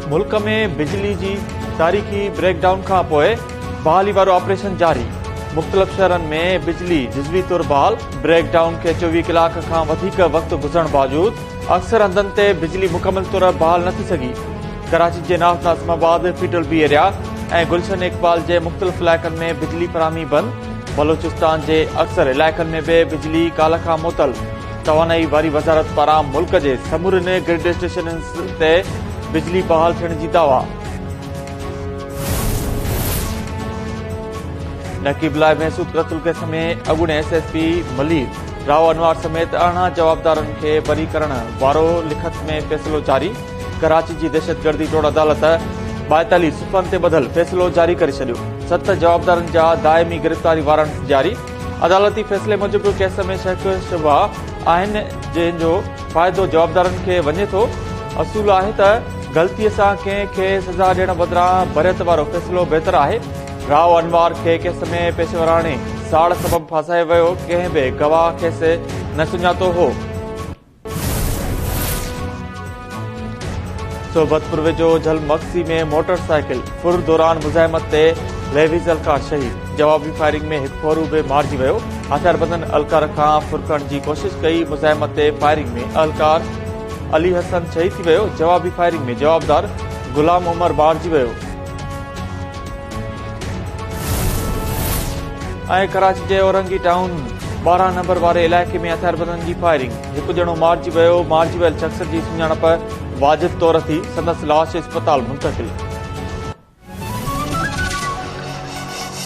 ملڪ ۾ بجلي جي تاريخي بريڪ ڊائون کان پوء بحالي وارو آپريشن جاري، مختلف شهرن ۾ بجلي جزوي طور بحال، بريڪ ڊائون کي 24 ڪلاڪ کان وڌيڪ وقت گذرڻ باوجود اڪثر هنڌن تي بجلي مڪمل طور بحال نه ٿي سگهي، ڪراچي جي north Nazimabad, federal B area ۽ Gulshan Iqbal جي مختلف علائقن ۾ بجلي فراهمي بند، بلوچستان جي اڪثر علائقن ۾ به بجلي ڪالهه کان معطل. توانائي واري وزارت پاران ملڪ جي سمورين گرڊ اسٽيشنز تي بجلي بحال ٿيڻ جي دعويٰ. نقيب الله محسود قتل ڪيس ۾ اڳوڻي S S P Malir Rao Anwar سميت 18 جوابدارن کي بري ڪرڻ وارو لکت ۾ فيصلو جاري، ڪراچي جي دهشتگردي ٽوڙ عدالت 42 صفحن تي ٻڌل فيصلو جاري ڪري ڇڏيو، ست جوابدارن جا دائمي گرفتاري وارنٽس جاري. عدالتي فيصلي موجب ڪيس ۾ شڪ شبها آهن جنهن جو فائدو جوابدارن کي وڃي ٿو، اصول آهي ته غلطي سان ڪنهن کي سزا ڏيڻ بدران بريت وارو فيصلو بهتر آهي، رائو انوار کي ڪيس ۾ پيشيوراڻي ساڙ سبب ڦاسايو ويو، ڪنهن به گواهه کيس نه سڃاتو هو. صحبتپور ويجهو جھل مگسي ۾ موٽر سائيڪل ڦر دوران مزاحمت تي ليويز اهلڪار شهيد، جوابي فائرنگ ۾ هڪ ڦورو به مارجي ويو، هٿياربندن اهلڪار کان ڦر ڪرڻ جي ڪوشش ڪئي، مزاحمت تي فائرنگ ۾ اهلڪار علي حسن شهيد ٿي ويو، جوابي فائرنگ ۾ جوابدار غلام عمر مارجي ويو. ۽ ڪراچي جي اورنگي ٽائون 12 نمبر واري علائقي ۾ هٿياربندن جي فائرنگ، هڪ ڄڻو مارجي ويو، مارجي ويل شخص جي سڃاڻپ واجد طور ٿي، سندس لاش اسپتال منتقل.